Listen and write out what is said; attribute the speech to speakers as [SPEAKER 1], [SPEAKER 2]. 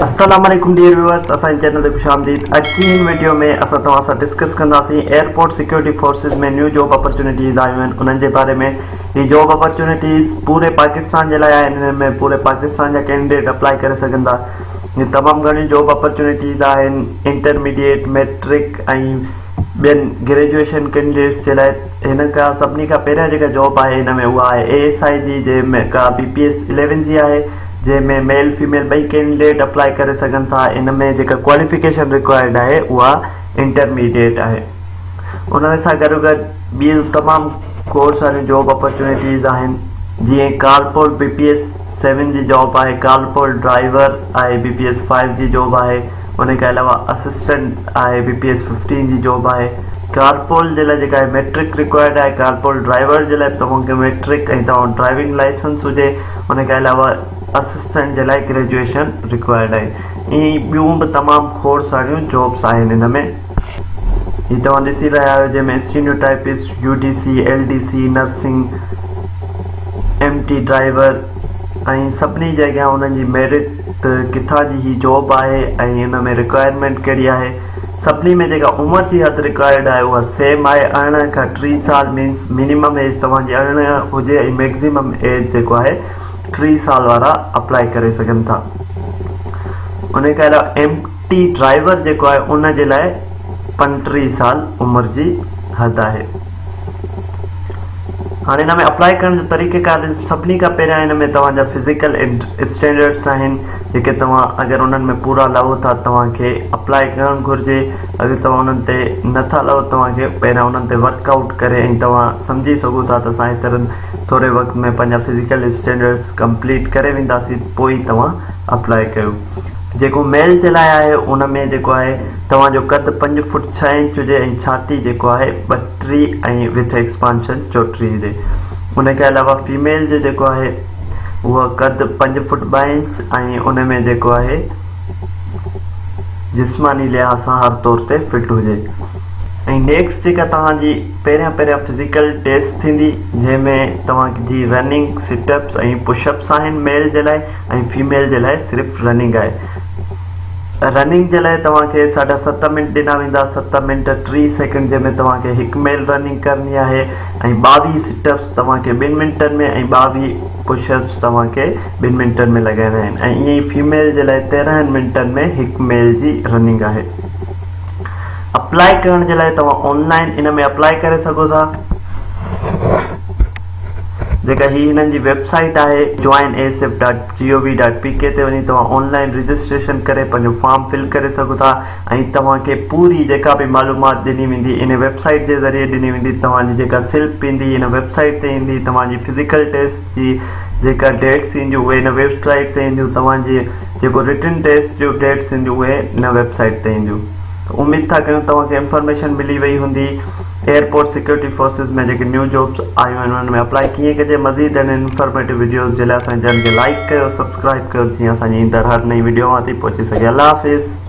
[SPEAKER 1] السلام عليڪم dear viewers اسان جي چينل تي خوش آمديد اڄ جي هن وڊيو ۾ اسان توهان سان ڊسڪس ڪنداسين airport security forces ۾ new job opportunities آيون آهن انهن جي باري ۾ هي جاب اپرچونيٽيز پوري پاڪستان جي لاء آهن انهن ۾ پوري پاڪستان جا ڪينڊيڊيٽ اپلائي ڪري سگهن ٿا هي تمام گهڻيون جاب اپرچونيٽيز آهن انٽرميڊيٽ ميٽرڪ ۽ ٻين گريجوئيشن ڪينڊيڊيٽس جي لاء هن کان سڀني کان پهريان جيڪا جاب آهي هن ۾ اها آهي اي ايس I جي جنهن ۾ ڪا بي پي ايس اليون جي آهي جنهن ۾ ميل فيميل ٻئي ڪينڊيڊيٽ اپلائي ڪري سگهن ٿا ان ۾ جيڪا ڪواليفڪيشن رڪوائرڊ آهي اها انٽرميڊيٽ آهي ان سان گڏو گڏ ٻيون تمام کوڙ ساريون جاب اپرچونيٽيز آهن جيئن ڪارپول بي پي ايس سيون جي جاب آهي ڪارپول ڊرائيور آهي بي پي ايس فائيو جي جاب آهي ان کان علاوه اسسٽنٽ آهي بي پي ايس ففٽين جي جاب آهي ڪارپول جي لاء جيڪا آهي ميٽرڪ رڪوائرڊ آهي ڪارپول ڊرائيور جي لاء توهان کي ميٽرڪ ۽ توهان ڊرائيونگ لائسنس هجي ان کان علاوه اسسٽنٽ جي لاء گريجوئيشن رڪوائرڊ آهي ائين ئي ٻيون به تمام کوڙ ساريون جابس آهن هن ۾ هي توهان ڏسي رهيا آهيو جنهن ۾ stenotypist U D C L D C nursing M T driver ۽ سڀني جي اڳيان انهن جي ميرٽ ته ڪٿان جي هي جاب آهي ۽ ان ۾ رڪوائرمينٽ ڪهڙي آهي سڀني ۾ جيڪا عمر جي حد رڪوائرڊ آهي اها سيم آهي 18 کان 30 سال مينس منيمم ايج توهان جي 18 هجي ۽ ميڪزيمم ايج جيڪو آهي 30 سال وارا اپلائي ڪري سگهن ٿا ان کان علاوه ايم ٽي ڊرائيور جيڪو آهي ان جي لاء 35 سال عمر جي حد آهي هاڻي ان ۾ اپلائي ڪرڻ جو طريقه ڪار سڀني کان پهريان ان ۾ توهان جا فزيڪل اسٽينڊرڊس آهن جيڪي توهان اگر انهن ۾ پورا لهو ٿا توهان کي اپلائي ڪرڻ گهرجي اگر توهان انهن تي نٿا لهو توهان کي پهريان انهن تي ورڪ آئوٽ ڪري ۽ توهان سمجهي سگهو ٿا ته اسان هيترن ٿوري وقت ۾ پنهنجا فزيڪل اسٽينڊرڊس ڪمپليٽ ڪري وينداسين پوء ئي توهان اپلائي ڪيو جيڪو ميل جي لاء آهي ان ۾ جيڪو آهي توهان جو قد پنج فوٽ ڇهه انچ هجي ۽ ڇاتي جيڪو آهي 32 ۽ وٿ ايڪسپانشن 34 هجي ان کان علاوه فيميل جو جيڪو آهي اهو قد پنج فوٽ ٻه انچ ۽ ان ۾ جيڪو آهي جسماني لحاظ سان هر طور تي فٽ هجي ۽ نيڪسٽ جيڪا توهان جي پهريان پهريان فزيڪل ٽيسٽ ٿيندي جنهن ۾ توهان جي رننگ سٽ اپس ۽ پش اپس آهن ميل جي لاء ۽ فيميل جي لاء صرف رننگ آهي. رننگ جي لاء توهان کي ساڍا ست منٽ ڏنا ويندا، ست منٽ 30 سيڪنڊ جنهن ۾ توهان کي هڪ ميل رننگ ڪرڻي آهي ۽ 22 سٽ اپس توهان کي ٻن منٽن ۾ ۽ 22 پش اپس توهان کي ٻن منٽن ۾ لڳائڻا آهن ۽ ائين ئي فيميل جي لاء 13 منٽن ۾ هڪ ميل جي رننگ آهي. اپلائي ڪرڻ جي لاء توهان آن لائن ان ۾ اپلائي ڪري سگهو ٿا. جيڪا هي هنن جي ويب سائيٽ آهي join A S F dot G O V dot P K تي وڃي توهان آن لائين رجسٽريشن ڪري پنهنجو فارم فل ڪري سگهو ٿا ۽ توهان کي پوري جيڪا به معلومات ڏني ويندي ان ويب سائيٽ جي ذريعي ڏني ويندي توهان جي جيڪا سلپ ايندي ان ويب سائيٽ تي ايندي توهان جي فزيڪل ٽيسٽ جي جيڪا ڊيٽس اينديون اهي ان ويب سائيٽ تي اينديون توهان جي جيڪو رٽن ٽيسٽ جو ڊيٽس اينديون اهي ان ويب سائيٽ تي اينديون ته اميد ٿا ڪيون توهان کي انفارميشن ملي وئي هوندي ايئرپورٽ سيڪيورٽي فورسز ۾ جيڪي نيو جابس آيون آهن انهن ۾ اپلائي ڪيئن ڪجي مزيد اهڙين انفارميٽو وڊيوز جي لاء اسان جي چينل کي لائيڪ ڪيو سبسڪرائيب ڪيو جيئن اسان جي ايندڙ هر نئين وڊيو اوهان تائين پهچي سگهي الله حافظ.